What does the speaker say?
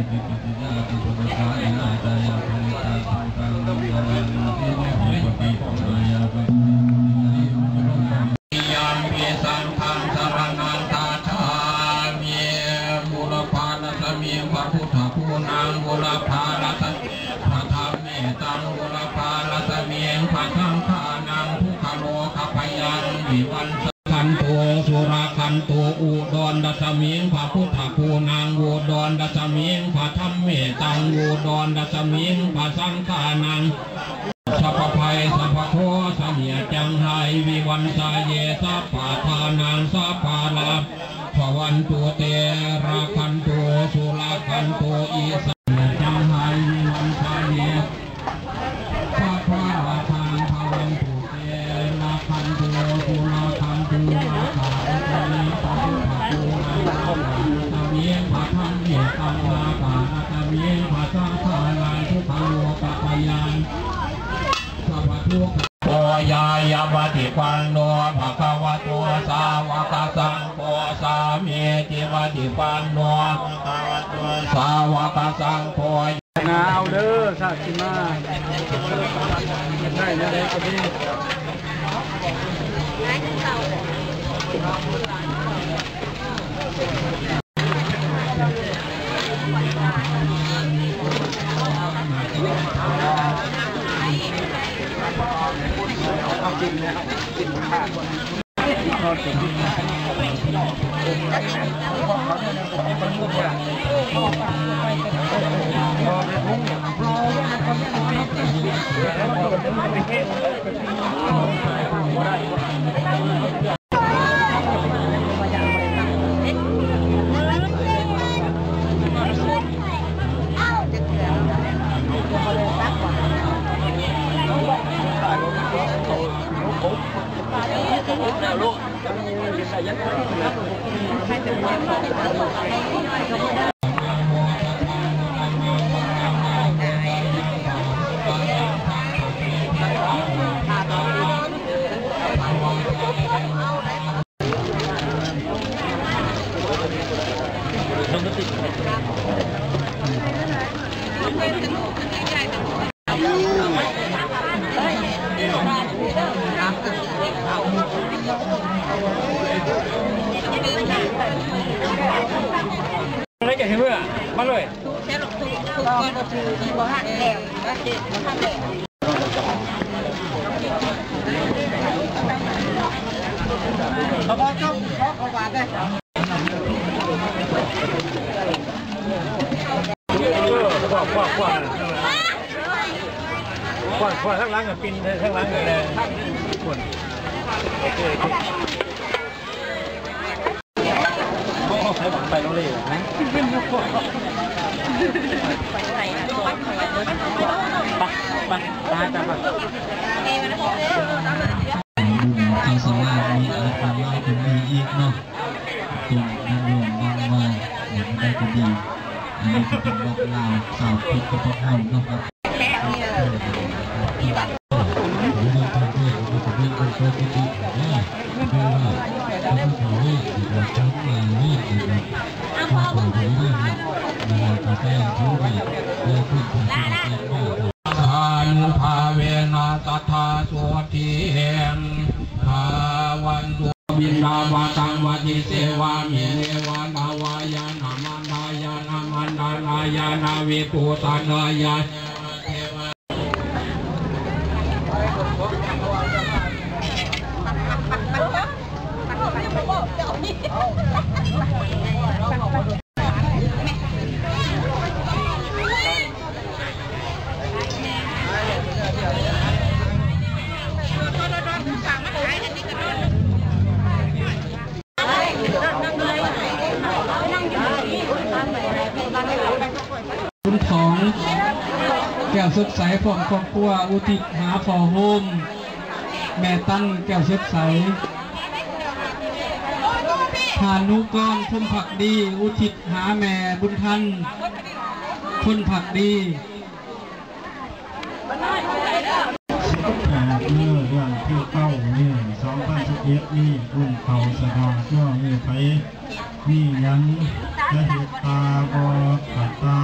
ຍາມປີສັງຂັງສະລະນັງຄັດສາມິ ບູລະພາລັດສະມິງພະພຸດທະຄູນັງ ບູລະພາລັດສະມິງພະທຳເມຕັງ ບູລະພາລັດສະມິງພະສັງຂານັງ ທຸກຂະໂລກະພະຍັງວິວັນ ຄັນໂຕ ສຸລະຄັນໂຕ ອຸດອນລັດສະມິງພະພຸດທະຄູນັງ ອຸດອນລັດສະມິງພະທຳເມຕັງ ອຸດອນລັດສະມິງພະສັງຂານັງ ສັບພະໄພສັບພະໂຄສະເຫຍຈັງໄຫ ວິວັນສະເຍ ສັບພະທານັງ ສັບພະລາພະວັນຕຸເຕ ລະຄັນໂຕ ສຸລະຄັນໂຕ ອິສະເຫຍຈັງໄຫ ວິວັນສະເຍ ສັບພະລາພັງພະວັນຕຸເຕ ລະຄັນໂຕ ສຸລະຄັນໂຕ ອາກາສະຕະເມ ປະເທດພະໂຕ ອາກາສະຕະເມ ພະທຳເມຕັງ ອາກາສະຕະເມ ພະສັງຂານັງ ທຸກຂະໂລກະພະຍັງ ສັບພະທຸກຂະ ໂຕ ຍາຍາປະຕິປັນໂນ ພະຄະວະໂຕ ສາວະກະສັງໂຄ ສາມີຈິປະຕິປັນໂນ ພະຄະວະໂຕ ສາວະກະສັງໂຄ ໜາວເດີ ຊາດຊິມາ ຢາກໄດ້ແນວໃດກໍດີ. เออ ขวา ขวา ขวา ขวา ข้างหลังอะ ปิ้นข้างหลังอะ แหละ คน โอเค โอเค โอ้ ใครบอกไปโรงเรียนนะ ไป ไป ไป ไป ไป ไป บุญเขาสามารถมีอาหารลาวก็มีอีกเนาะ ตรงนั้นโยมนั่งว่าอย่างใดก็ดี อันนี้ก็เป็นวัดลาวสาวพุทธของพวกเราเนาะครับ สานุภาเวนะสัทธาโสติภาวันตุ ปิณฑาบาตังปฏิเสวามิ เนวะทวายะนะ มัณฑายะนะ มัณฑาลายะนะ วิภูสะนายะ บุญทอง แก้วสดใส พร้อมครอบครัว อุทิศหาพ่อโฮม แม่ตั้น แก้วสดใส พานุกร พรหมภักดี อุทิศหาแม่บุญทัน พลภักดี สิบแปด เมื่อเดือนที่เก้า นี้ สองพันสิบเอ็ด นี้ บุญเข้าสะดอก เนาะ มีไผ ມີຫຍັງຈະເຮັດຕາບໍ່? ກະຕາ